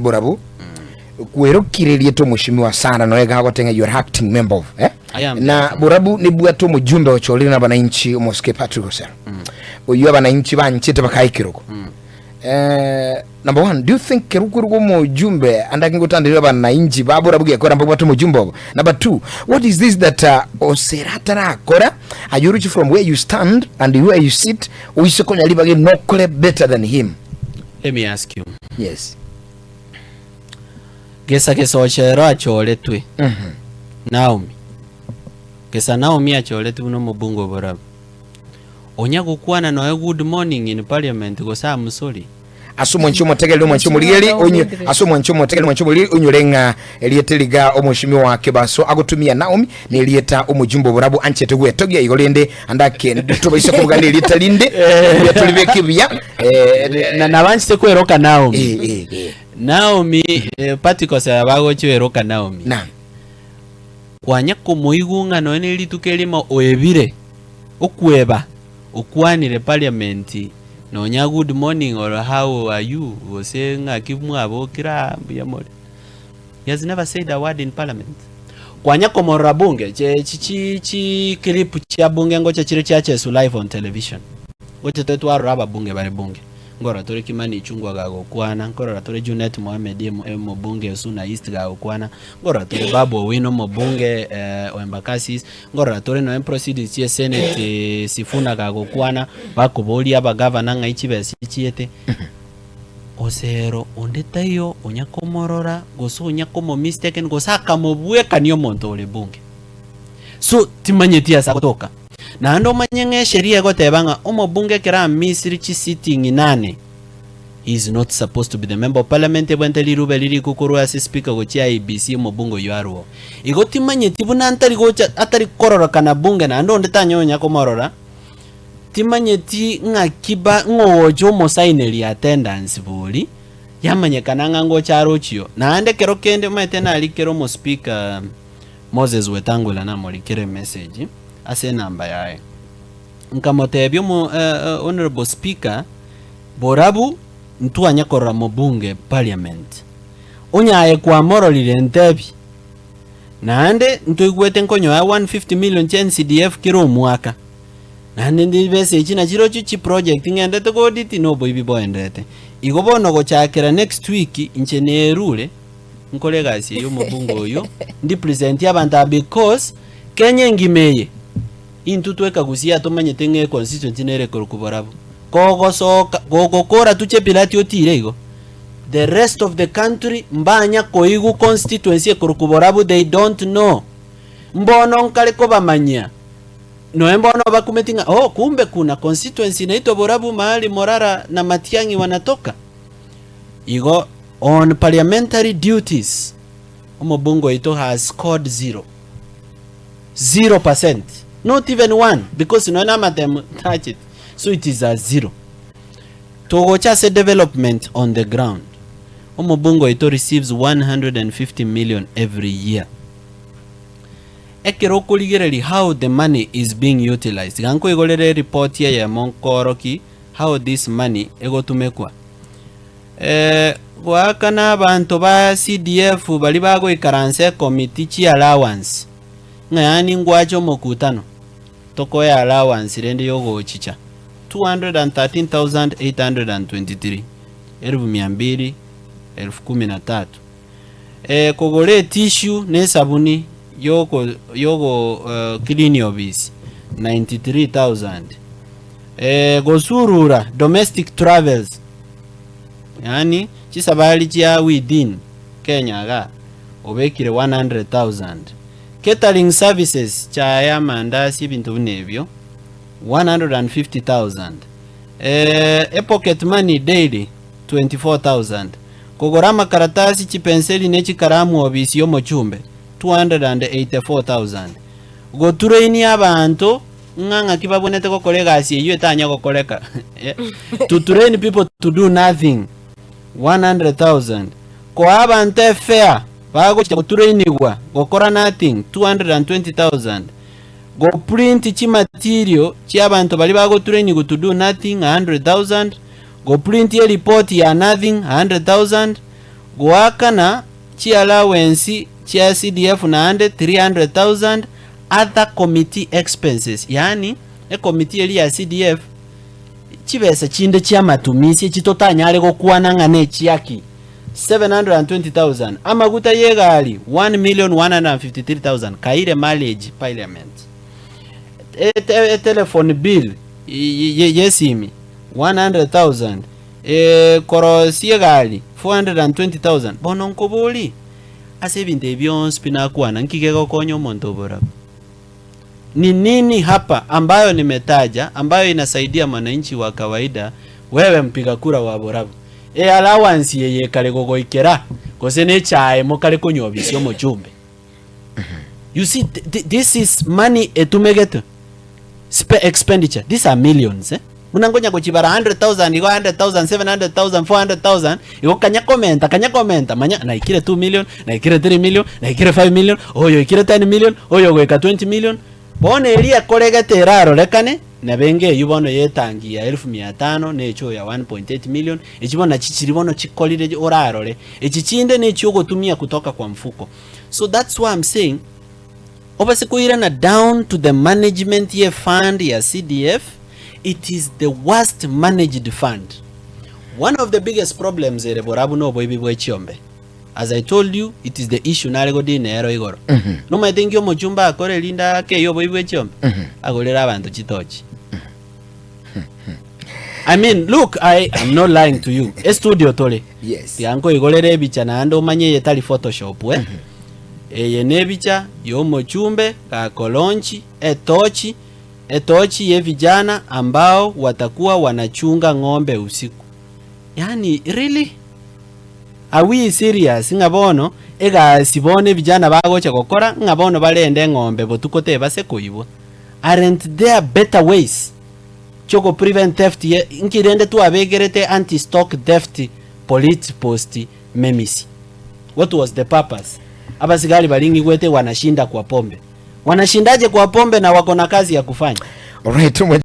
Borabu kwerokire erieta omoshimiwa sana noe gagoteng'a you are acting member of eh? I am. Na borabu nibwate omojumbe ochorire na abananchi omosike Patrick Osero oyio abananchi banchete bakae ekerogo. Eh, number one, do you think kero kweruga omojumbe andake ngotanderera abananchi ba borabu gekora mbabwate omojumbe obo? Number two, what is this that Osero atarakora aye oroche from where you stand and where you sit oise konya ribaga eri nokore better than him? Let me ask you. Yes. Gesa gesochero achoretwe. Naomi. Gesa Naomi achoretwe buna omobunge oborabu. Onya gokwana noe good morning in parliament gose I'm sorry. Ase omwanchi omotegereri omwanchi omorigeri onye ase omwanchi omotegereri omwanchi omorigeri onyore ng'a erieta riga omoshimi wa kebaso agotumia Naomi nerieta omojumbe oborabu anchete gwetogia igo rende andake tobaisa kobuga nerieta rinde buya toribeke buya eh, Na nabanchete kweroka Naomi. eh, eh, eh. Naomi eh, Patikos abagochweroka Naomi. Naam. Kwanya komoigwa ng'a nonya ne rituko erimo oebire, okweba, okwanire parliament nonya good morning or how are you gose ng'aki mwabokire aa mbuya more. He has never said a word in parliament. Kwanya komorora bunge, che chi chi chi clip chia bunge ngocha chire chiacheswa live on television. Ngocha tore twarora ababunge bare bunge. Nkorora tore Kimani Ichung'wa gagokwana, nkorora tore Junet Mohamed emo omobunge o Suna East gagokwana, nkorora tore Babu Owino omobunge o Embakasi East, nkorora tore nonya proceedings chie senate Sifuna gagokwana, bakoboria abagavana ng'ai chibesa chichiete. Osero onde taiyo onya komorora gose onya komomistaken gose akamobwekania omonto ore bunge. So timanyeti ase agotoka. Naende omanye ng'a esheria egoteba ng'a omobunge ekero amisiri chisitting nane, he is not supposed to be the member of parliament ebwente rirube ririkwe korwa ase speaker gochia IEBC omobunge oyio arweo. Igo timanyeti buna ntari gocha atari kororokana bunge naende onde tanyonya komorora, timanyeti ng'aki ba ng'o ogocha omosaineri attendance bori, yamanyekana ng'a ngocha arochio. Naende ekero kende omanyete narikere omospeaker Moses Wetangula namorikere emessage ase enamba yaye. Nkamotebia omo honourable speaker, borabu ntwanya korora mobunge parliament. Onye aye kwamororire ntebi. Naende ntoigwete nkonyoa 150 million chia NCDF kera omwaka. Naende ndibesa echi nachirochio chiproject ng'endete go audit na oboibi boenderete. Igo bono gochakera next week inche nerure. Nkore egasi eye omobunge oyo, ndipresentie abanto aba because Kenya engima eye, intwe twekagusia atomanyete ng'a econstituency nere ekorokwa borabu. Kogosoka, gogokora tu Chepilati otire igo, the rest of the country mbanya koigwa constituency ekorokwa borabu they don't know. Mbono nkare kobamanyia, noe mbono bakumeti ng'a oh kumbe kuna constituency inaitwa borabu mahali Morara na Matiang'i wanatoka. Igo On parliamentary duties, omobunge oito has scored zero. 0%. Not even one, because nonya na amatemo tacheti. So it is a zero. Togocha ase development on the ground. Omobunge oito receives 150 million every year. Ekero okorigereria how the money is being utilized, iga nkoigorere eripoti eyemo nkooroki how this money egotumekwa. Goakana abanto ba CDF baria bagoikaransa ekomiti chi allowance, ng'a yaani ngwache omokutano, tokoe allowance rende yogochicha 213,823, elfu mia mbili elfu kumi na tatu. Kogora etissue na esabuni yoko yogo clean office 93,000. Gosurura domestic travels Yaani chisabari chia within Kenya igaa obekire 100,000. Catering services chaye amandasi ebinto buna ebio 150,000. Eh, epocket money daily 24,000. Kogora amakaratasi, chipenseli ne chikaramu obisi y'omochumbe 284,000. Goturainia abanto Ng'a ng'aki babwenerete gokora egasi eyio etanya gokoreka. To train people to do nothing, 100,000. Koa abanto efare bagochia gotrainigwa gokora nothing, 220,000. Goprint chimaterial chiabanto baria bagotrainigwa to do nothing, 100,000. Goprint ereport ya nothing, 100,000. Goakana chiallowance chia CDF naende 300,000 other committee expenses yaani ecommittee eria ya CDF chibesa chinde chiamatumisi echi totanyare gokwana ng'a nechiaki 720,000 amaguta yegari 1,153,000 kaire mileage parliament Etelephone bill yesimi 100,000 korosia egari 420,000 bono nkoborie ase ebinto ebi bionsi pi nakwana nki kegokonya omonto oborabu? Ni nini hapa ambayo nimetaja ambayo inasaidia mwananchi wa kawaida wewe mpiga kura wa borabu? E allowance eye ekare gogoikera gose ne echae mokare konywa obisi omochumbe? You see, this is money etumegetwe expenditure. These are millions eh? Buna nkonya gochibara 100,000 igo 100,000, 700,000, 400,000 igo kanya komenta kanya komenta manya naikire 2 million, naikire 3 million, naikire 5 million, oyo oikire 10 million, oyo ogoika 20 million. Bono eria ekoregete erarorekane nabo enga eyio bono yetangi ya elfu mia tano na echo ya 1.8 million, echi bono nachi chiri bono chikorire orarore. Echi chinde nechiogotumia kutoka kwa mfuko. So that's why I'm saying obase koirana down to the management ye fund ya CDF, it is the worst managed fund. One of the biggest problems ere borabu na oboibi bwe chiombe. As I told you, it is the issue nare godina ero igoro. Nomanyete inki omochumba akore erinde akeye oboibi bwe chiombe? Agorere abanto chitochi. I mean, look, I am not lying to you. Estudio tore. Yes. Tiga nkoigorere ebicha naende omanye eye tari photoshop eh. Eye nebicha yomochumbe gakolonchi etochi etochi ye vijana ambao watakuwa wanachunga ng'ombe usiku. Yaani really? Are we serious ng'a bono egasi bono evijana bagocha gokora ng'a bono barende eng'ombe botuko tebase koibwa? Aren't there better ways chiogo prevent theft ye nki rende twabekerete anti stock theft police post memisi? What was the purpose? Abasigari baria ng'igwete wanashinda kwa pombe. Wanashindaje kwa pombe na wako na kazi ya kufanya? Alright,